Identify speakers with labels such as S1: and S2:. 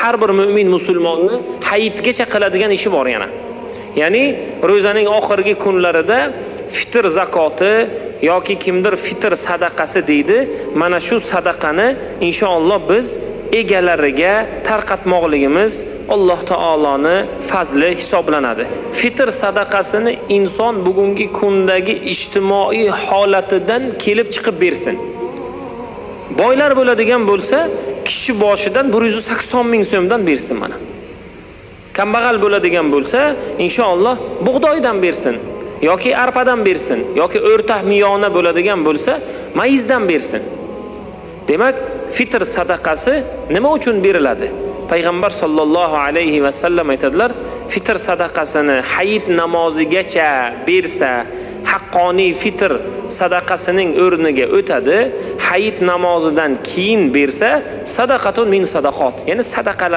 S1: Har bir mo'min musulmonni hayitgacha qiladigan ishi bor yana. Ya'ni ro'zaning oxirgi kunlarida fitr zakoti yoki kimdir fitr sadaqasi deydi, mana shu sadaqani inshaalloh biz egalariga tarqatmoqligimiz Alloh taoloni fazli hisoblanadi. Fitr sadaqasini inson bugungi kundagi ijtimoiy holatidan kelib chiqib bersin. Boylar bo'ladigan bo'lsa, kishi boshidan 180 ming so'mdan bersin mana. Kambag'al bo'ladigan bo'lsa, inshaalloh bug'doydan bersin yoki arpadan bersin yoki o'rta miyona bo'ladigan bo'lsa, mayizdan bersin. Demak, fitr sadaqasi nima uchun beriladi? Payg'ambar sollallohu alayhi va sallam aytadilar, fitr sadaqasini hayit namozigacha bersa, haqqoniy fitr sadaqasining o'rniga o'tadi. Hayit namozidan keyin bersa, sadaqatun min sadaqot, ya'ni sadaqalar.